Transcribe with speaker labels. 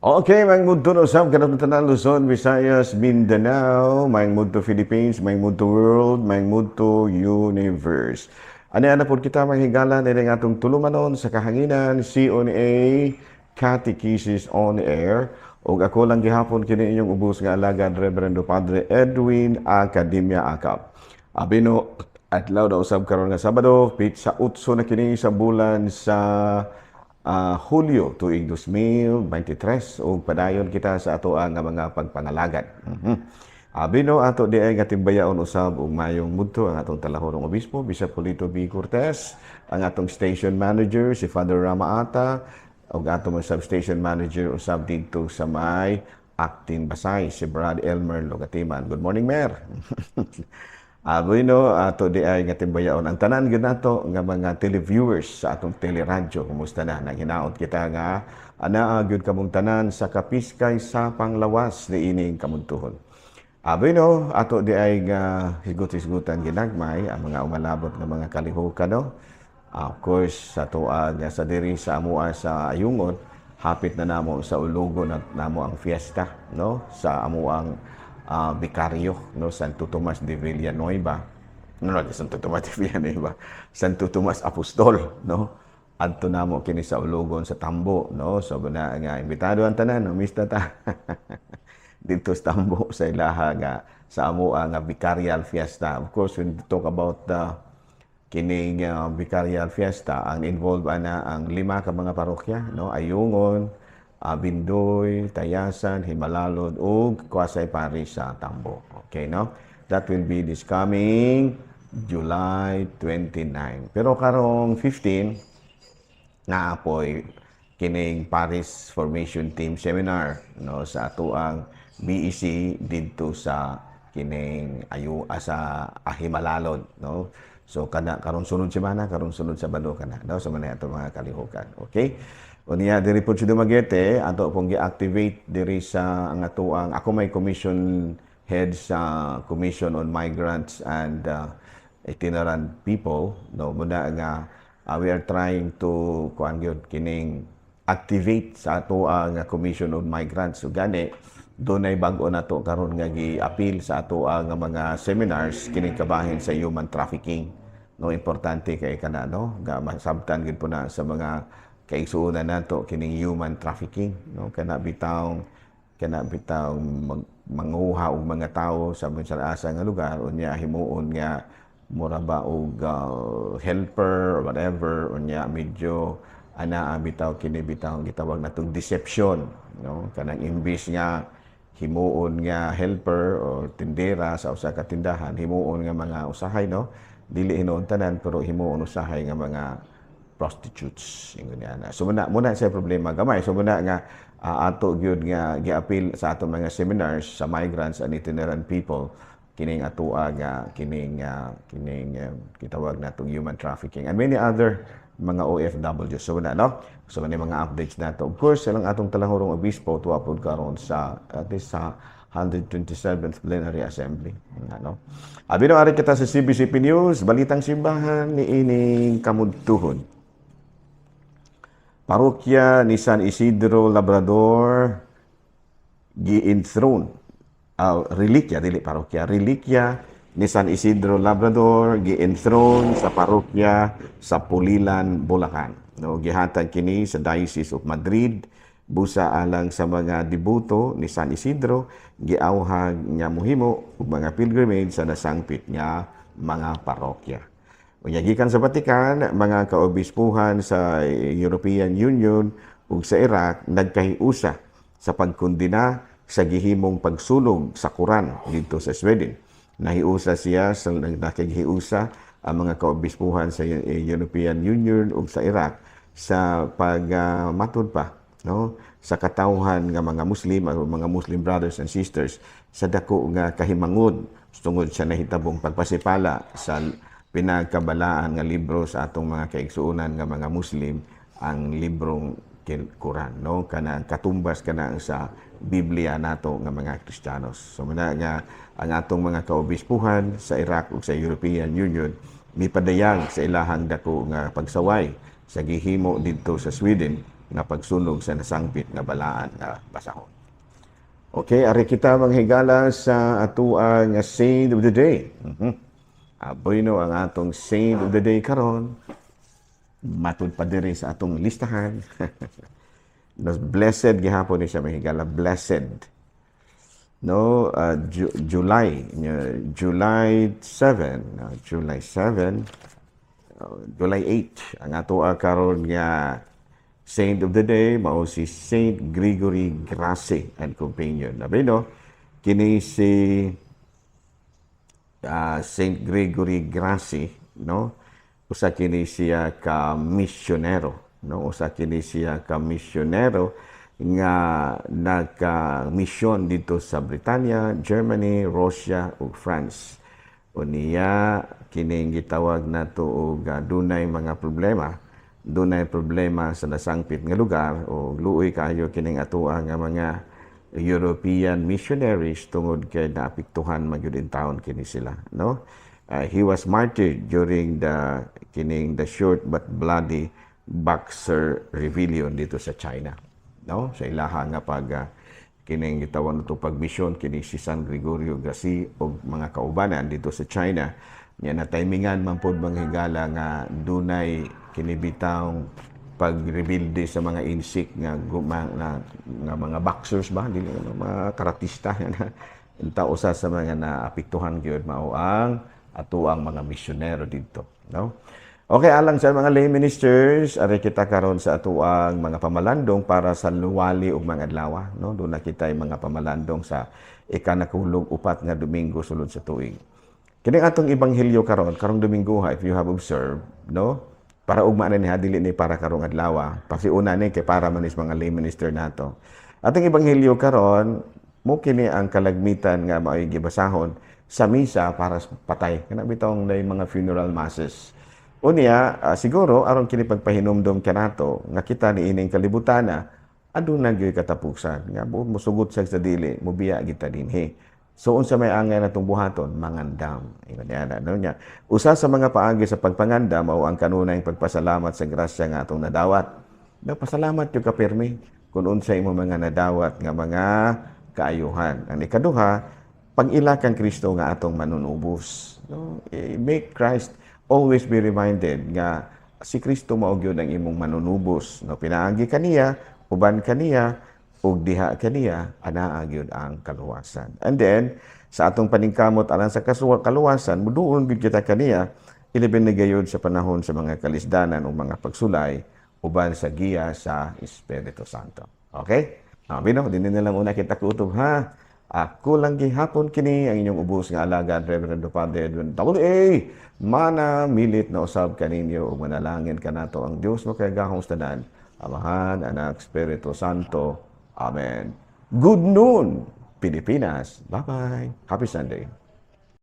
Speaker 1: Okay, maayong mudto na usab kanatong tanan, Luzon, Visayas, Mindanao, maayong mudto Philippines, maayong mudto world, maayong mudto universe. Ani-ana pod kita, mga higala, nining atong tulumanon sa kahanginan, CONA Catechesis on Air. Ug ako lang gihapon kini inyong ubos nga alagad, Reverendo Padre Edwin Academia Acap. Abino adlaw na usab karon nga Sabado, petsa 8 na kini sa bulan sa Hulyo tuig 2023 ug padayon kita sa ato ang mga pagpangalagad. Abino ato di ay nga timbayaon usab ug mayong mudto ang atong talahorong obispo, Bishop Polito B. Cortez, ang atong station manager si Father Rama Ata, ug atong mga substation manager usab didto sa may Acting Basay, si Brad Elmer Logatiman. Good morning, Mer. Bueno, ato di ay nga timbayaon ang tanan gyud nato nga mga televiewers sa atong teleradyo. Kumusta na? Naghinaot kita nga anaa gyud kamong tanan sa kapiskay sa panglawas ni ining kamudtuhon. Bueno, ato di ay nga hisgot-hisgutan ginagmay ang mga umalabot nga mga kalihukan, no? Of course, sa tuag nga sa diri sa amoa sa Ayungon, hapit na namo sa Ulugo na namo ang fiesta, no? Sa amoang vikaryo, no, Santo Tomas de Villanueva. No, no, Santo Tomas de Villanueva. Santo Tomas Apostol, no? Adto namo kini sa Ulugon sa Tambo, no? So guna nga imbitado ang tanan, no? Mista ta dito sa Tambo sa ilaha nga sa amoa nga vicarial fiesta. Of course, when we talk about the kining vicarial fiesta, ang involved ana ang lima ka mga parokya, no? Ayungon, Bindoy, Tayasan, Jimalalud ug Quasi Parish sa Tambo. Okay, no? That will be this coming July 29. Pero karong 15 naapoy kining Parish Formation Team Seminar, no, sa atuang BEC didto sa kining ayu sa Jimalalud, no? So kana karon sunod semana, karon sunod Sabado kana, no? So man ato mga kalihukan. Okay, unya diri po sa Dumaguete, ato pong gi-activate diri sa ang atuang, ako may commission head sa Commission on Migrants and Itinerant People, no? Muna nga we are trying to kuan gyud kining activate sa ato ang Commission on Migrants. So gani dunay bag-o nato karon nga gi-appeal sa ato ang mga seminars kining kabahin sa human trafficking, no? Importante kay kana, no, nga masabtan gid po na sa mga kaigsuonan nato kining human trafficking, no? Kana bitaw manguha og mga tawo sa bisan asa nga lugar, unya himuon nga mura ba og helper or whatever. Unya medyo ana bitaw kini bitaw gitawag natong deception, no? Kanang imbis nga himuon nga helper or tindera sa usa ka tindahan, himuon nga mga usahay, no? Dili hinuon tanan, pero himuon usahay nga mga prostitutes, ingon niya na. So muna muna sa problema gamay. So muna nga ato gyud nga giapil sa ato mga seminars sa migrants and itinerant people kining atoa nga kining gitawag natong human trafficking and many other mga OFW. So na, no? So many mga updates nato. Of course, silang atong talahurong obispo tuwa pod karon sa at least sa 127th Plenary Assembly. Ano? Abi no, ari kita sa CBCP News, Balitang Simbahan ni ining kamudtuhon. Parokya ni San Isidro Labrador gi-enthrone, relikya, dili parokya, relikya ni San Isidro Labrador gi-enthrone sa parokya sa Pulilan, Bulacan. No, gihatag kini sa Diocese of Madrid busa alang sa mga deboto ni San Isidro, giawhag nga mohimo og mga pilgrimage sa nasangpit nga mga parokya. Unya gikan sa Vatican, mga kaobispuhan sa European Union ug sa Iraq nagkahiusa sa pagkondena sa gihimong pagsunog sa Quran didto sa Sweden. Nahiusa siya sa nakighiusa ang mga kaobispuhan sa European Union ug sa Iraq sa pagmatud pa, no, sa katawhan nga mga Muslim o mga Muslim brothers and sisters sa dako nga kahimangod tungod sa nahitabong pagpasipala sa pinagkabalaan nga libro sa atong mga kaigsuonan nga mga Muslim, ang librong Quran, no? Kana katumbas kana sa Biblia nato nga mga Kristiyanos. So muna nga ang atong mga kaobispuhan sa Iraq ug sa European Union mipadayag sa ilahang dako nga pagsaway sa gihimo didto sa Sweden. nga pagsunog sa nasangpit nga balaan nga basahon. Okay, ari kita, mga higala, sa atuang nga saint of the day. Aboy no, ang atong saint of the day karon matud pa diri sa atong listahan. Nos blessed gihapon ni siya, mga higala, blessed. No, July 7, July 7, July 8 ang ato karon nga saint of the day mao si Saint Gregory Grace and Companion. Abi no, kini si Saint Gregory Grace, no, usa kini siya ka misyonero, no, usa kini siya ka misyonero nga nagka-misyon dito sa Britanya, Germany, Russia ug France. Unya kining gitawag nato og dunay mga problema, dunay problema sa nasangpit nga lugar o luoy kaayo kining atoa nga mga European missionaries tungod kay naapektuhan man gyud taon kini sila, no. He was martyred during the kining the short but bloody Boxer Rebellion dito sa China, no, sa ilaha nga pag kining gitawag nato pagmisyon kini si San Gregorio Graci og mga kaubanan dito sa China nya na timingan man pod, mga higala, nga dunay kini bitawng pagrebelde sa mga insik nga guma, na, nga mga boxers ba, dili ano, mga karatista na unta usa sa mga naapektuhan gyud mao ang atoang mga misyonero didto, no. Okay, alang sa mga lay ministers, ari kita karon sa atoang mga pamalandong para sa luwali ug mga adlaw, no? Doon na kita mga pamalandong sa ikanakulog upat nga Domingo sulod sa tuig. Kini atong ebanghelyo karon, karong Domingo ha, if you have observed, no? Para ugma na ni ha, dili ni para karong adlaw. Pasiuna ni kay para man is mga lay minister nato. Atong ebanghelyo karon, mo kini ang kalagmitan nga mao'y gibasahon sa misa para sa patay. Kana bitong na mga funeral masses. Unya, siguro aron kini pagpahinumdom kanato nga kita ni ining kalibutana aduna gyud katapusan nga buot mosugot sa dili, mobiya kita dinhi. So unsa may angay natong buhaton? Mangandam. Ingon niya no nya. Usa sa mga paagi sa pagpangandam mao ang kanunay pagpasalamat sa grasya nga atong nadawat. Nagpasalamat gyud ka pirmi kung unsa imo mga nadawat nga mga kaayuhan. Ang ikaduha, pag-ila kang Kristo nga atong manunubos. No? Make Christ always be reminded nga si Kristo mao gyud ang imong manunubos. No, pinaagi kaniya, uban kaniya, ug diha kaniya anaa gyud ang kaluwasan. And then sa atong paningkamot alang sa kaluwasan, muduol gyud kita kaniya, ilabi na gayud sa panahon sa mga kalisdanan o mga pagsulay uban sa giya sa Espiritu Santo. Okay? Ah, bino, dinhi na lang una kita kutob ha. Ako lang gihapon kini ang inyong ubos nga alagad, Reverend Padre Edwin W.A. Mana milit na usab kaninyo ug manalangin kanato ang Dios makagagahom sa tanan, Amahan, Anak, Espiritu Santo. Amen. Good noon, Pilipinas. Bye-bye. Happy Sunday.